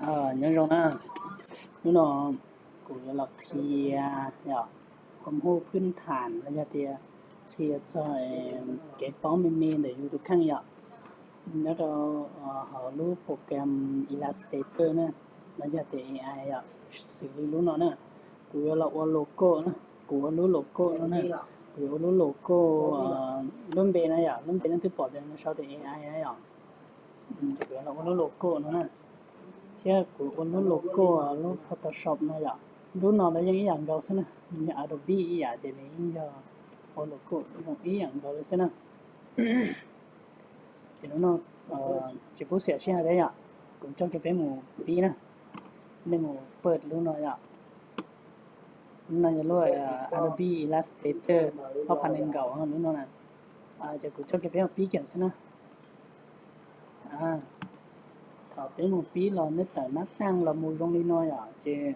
Nyob zoo na, hnub no kuv yuav los qhia yom, qhov hu phwb tham los yog tias qhia txog kev paub me me ntawm yus tus kheej yom. Nyob rau hauv lub program Illustrator na, los yog tias A I yom, xws li lub no na, kuv yuav los ua logo na, kuv ua lub logo no na, kuv yuav ua lub logo, lub npe na yom, lub npe nej twb pom tias nws sau tias A I na yom. Ces kuv yuav los ua lub logo no na, thiab kuv ua lub logo lub Photoshop no yom. Lub no lawv yeej ib yam nkaus xwb na, nws yog Adobe ib yam ces nws yeej yog ua logo zoo ib yam nkaus li xwb na. Ces lub no tsis pub xiam sij hawm thiab yom, kuv coj kiag peb mus pib na. Nej mus pawj lub no yom, lub no yog lub Adobe Illustrator ob phav nees nkaum lub no na. Ces kuv coj kiag peb mus pib kiag xwb na. Thaum peb mus pib los nej tawm nab tag los mus zoo li no yom, ces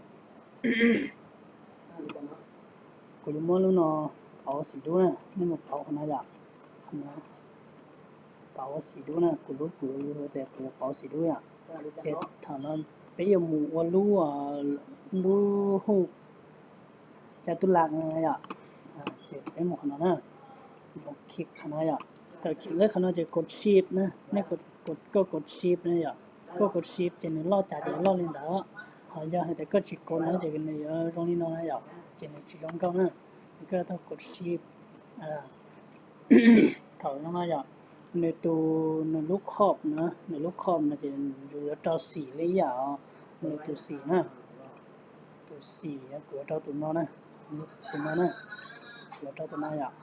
kuv yuav muab lub no pauv xim dub na, nej mus pauv qhov no yom. Pauv xim dub na, kuv lub kuv tias kuv yuav pauv xim dub yom. Ces thaum no peb yuav mus ua lub, lub hu caj tub lam no yom. Ces peb mus qhov no na, mus khij qhov no yom. Thaum khij qhov no ces kov shift na, nej koj kov shift na yom. Koj kov shift ces nws loj cas ces loj li ntawd. Ho yog hais tias koj tsis kov no ces nws yuav zoo li no na yom, ces nws tsis zoo nkauj na. Ces koj tau kov shift. Thaum no no yom, nws tus, nws lub khom na, nws lub khom no ces yus yuav rau xim li ib yam, nws tus xim na, tus xim kuv yuav rau tus no na, tus no na, kuv yuav rau tus no yom.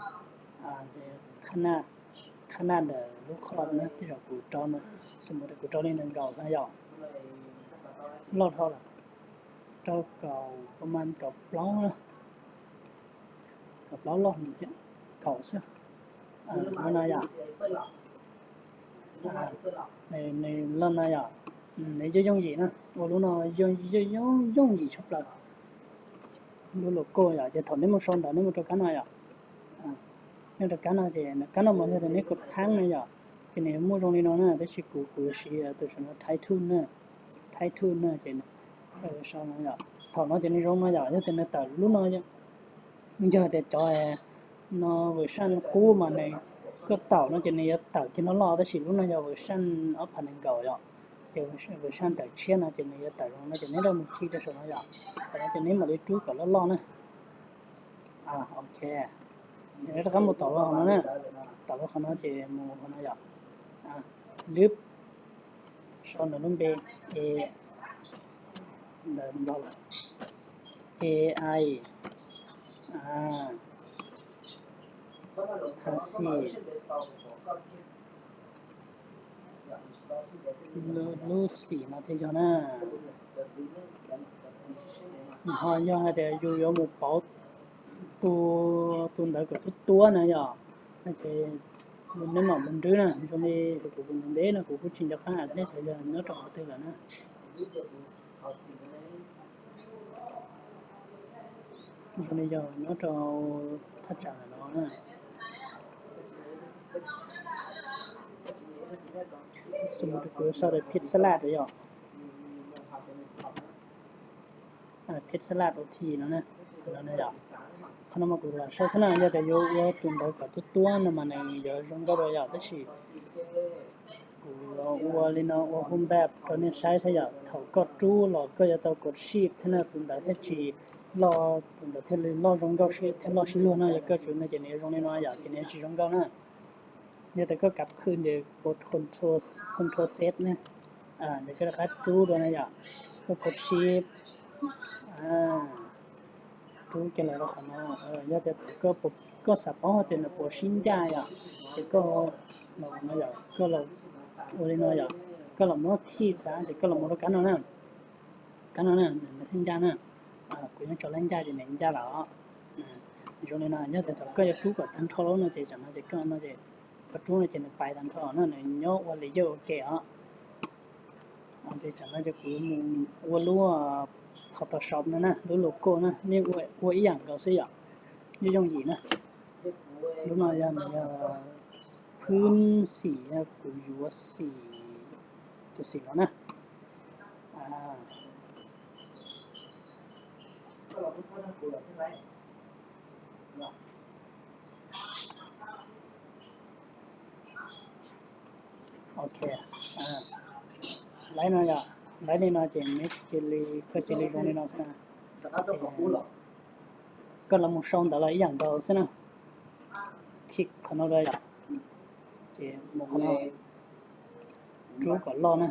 Qhab naj, qhab naj ntawm lub khom na, tej zaum kuv rau no, xws li kuv rau li nees nkaum no yom, loj dhau lawm, rau kaum, kaum plaub na, kaum plaub loj, kaum xwb, no no yom. Nws loj no yom, nws yooj yooj yim na, ua lub no yooj yooj yim tshaj plaws. Lub logo yom, ces thaum neb mus sau ntawv neb mus rau kab no yom, neb rau kab no ces kab no mas yog tias neb kov thaab no yom, ces nws muaj zoo li no na, tab sis kuv kuv siv tus saum no Type Tool na, Type Tool na ces sau no yom. Thaum no ces nws zoo no yom, yog tias nws tawm lub no, yog tias cov no version qub mas nws, koj tawm no ces nws yuav tawm kiag loj loj, tab sis lub no yog version ob phav nees nkaum yom, ces version tawm tshiab no ces nws yuav tawm zoo no ces neb rov mus khij rau saum no yom. Thaum no ces neb mam li rub kom loj loj na. Ok, rov qab mus tom qhov no na, tom qhov no ces mus qhov no yom, lwb, sau nws lub npe, ntawm nplog lawm, A I, tha xi, lub xim no thiaj yog na. Ho yog hais tias yus yuav mus pauv tus, tus ntawv kom tuab tuab na yom, ces neb mam mus nrwb na, zoo li kuv mus ntev no kuv kuj tsis nco qab thiab xyov yog nyob rau qhov twg lawm na. Zoo li yog nyob rau thaj tsam no na. Xws li kuv sau tias Pixelab yom, Pixelab ot no na, qhov no mas kuv lam sau xwb na, yog tias yuav ua tus ntawv kom tuab tuab no mas nws yuav zoo nkauj dua yom, tab sis kuv ua li no ua hu npaj rau nej saib xwb yom. Thaum koj rub los koj yuav tau kov shift thiab na, tus ntawv thiaj tsis loj, tus ntawv thiaj li loj zoo nkauj thiab loj sib luag na. Yog koj tsis no ces nws yuav zoo li no yom, ces nws yuav tsis zoo nkauj na. Yog tias koj kav khw ces Control Z na, ces koj rov qab rub dua na yom, koj kov shift, rub kiag los rau qhov no. Yog tias koj xav paub hais tias nws puas sib ncaj yom, ces koj los no yom, koj los ua li no yom, koj los muab khij xav ces koj los mus rau kab no na, kab no na, nws thiaj ncaj na. Kuv yeej tso lab ncaj ces nws ncaj lawm. Zoo li no, yog tias thaum koj yuav rub kom tag nrho lawm no ces tsam no ces koj no ces koj rub no ces nws pais tag nrho na, nws nyob ua layer ua ke os. Ces tsam no ces kuv mus ua lub Photoshop no na, lub logo na, nej ua ib yam nkaus xwb yom, yooj yooj yim na. Lub no yog, yog phwb xim, yog kuv yuav xim, tus xim no na. Ok, laib no yom, laib li no ces neb cia li, koj cia li zoo li no xwb na. Koj los mus sau ntawv los ib yam nkaus xwb na. Khij qhov no rau yom, ces mus qhov no, rub kom loj na.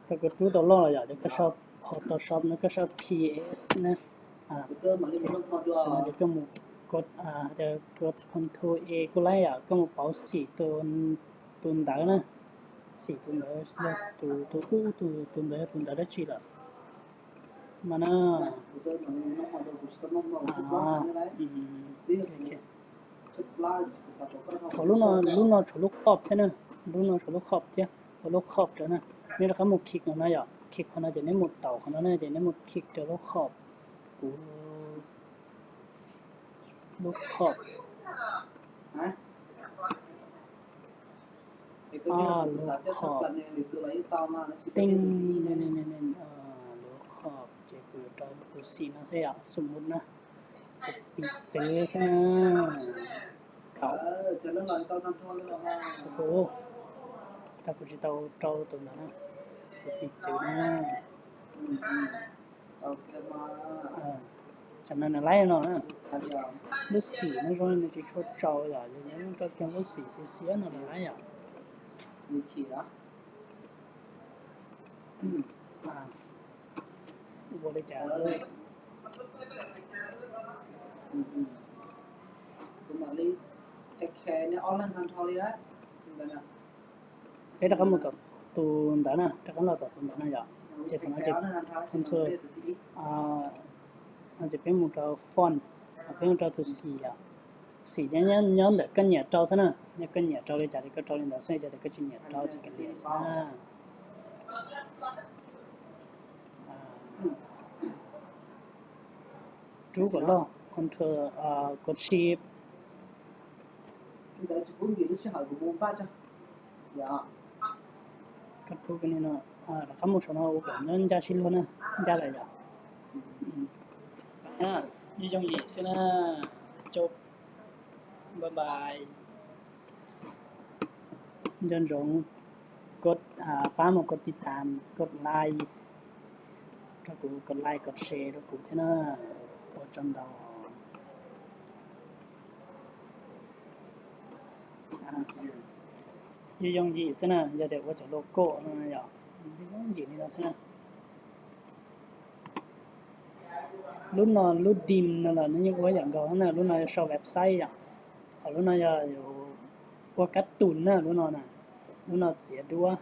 Thaum koj rub tau loj los yom, ces koj sau Photoshop no, koj sau P S na. Ces koj mus, koj, Control A kuj laib yom, koj mus pauv xim tus ntawv na. Xim tus ntawd yog tus, tus ub, tus ntawd yog tus ntawv dab tsi lawm. Mas na, thaum lub no, lub no tshuav lub khop thiab na, lub no tshuav lub khop thiab, ua lub khop rau na. Neb rov qab mus khij qhov no yom, khij qhov no ces neb mus taus qhov no na, ces neb mus khij rau lub khop, kuv, lub khop, lub khop, teeb, lub khop ces kuv yuav rau tus xim no xwb yom, xum mut na, kuv piv txwv xwb na. Thaum, thaum kuv tsis tau rau tus ntawd na, kuv piv txwv na. Tsam no nws laib no na. Lub xim no zoo li nws tsis tshua tsaus yom, yog nws rau kiag lub xim xiav xiav no nws laib yom. Ua li cas? Peb rov qab mus tom tus ntawd na, rov qab los tom tus ntawd na yom. Ces thaum no ces, ces peb mus rau font, peb mus rau tus xim yom. Xim nyob ntawm koj nyiam rau xwb na, yog koj nyiam rau li cas ces koj rau li ntawd xwb, yog tias koj tsis nyiam rau ces kav liam xwb na. Rub kom loj, Control, Shift. Koj rub li no, rov qab mus saum no ua kom nyob ncaj sib luag na, ncaj lawm yom. Yooj yooj yim xwb na. Cau, bye bye. Nco ntsoov koj pab mus koj tiv tam, koj like rau kuv, koj like koj share rau kuv thiab na. Ua tsaug ntau. Yooj yooj yim xwb na, yog tias ua cov logo no yom, yooj yooj yim li no xwb na. Lub no lub theme no los nws yeej ua ib yam nkaus na, lub no yog sau website yom, ho lub no yog ua kab tus na, lub no na, lub no txiav duab,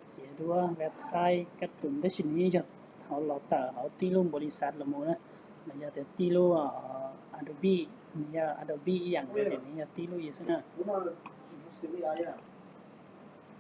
txiav duab website kab tus, tab sis nws yeej yog hauv los tawm hauv tib lub npaum li xav los mus na, nws yog tias tib lub Adobe, nws yog Adobe ib yam nkaus, nws yog tib lub xwb na.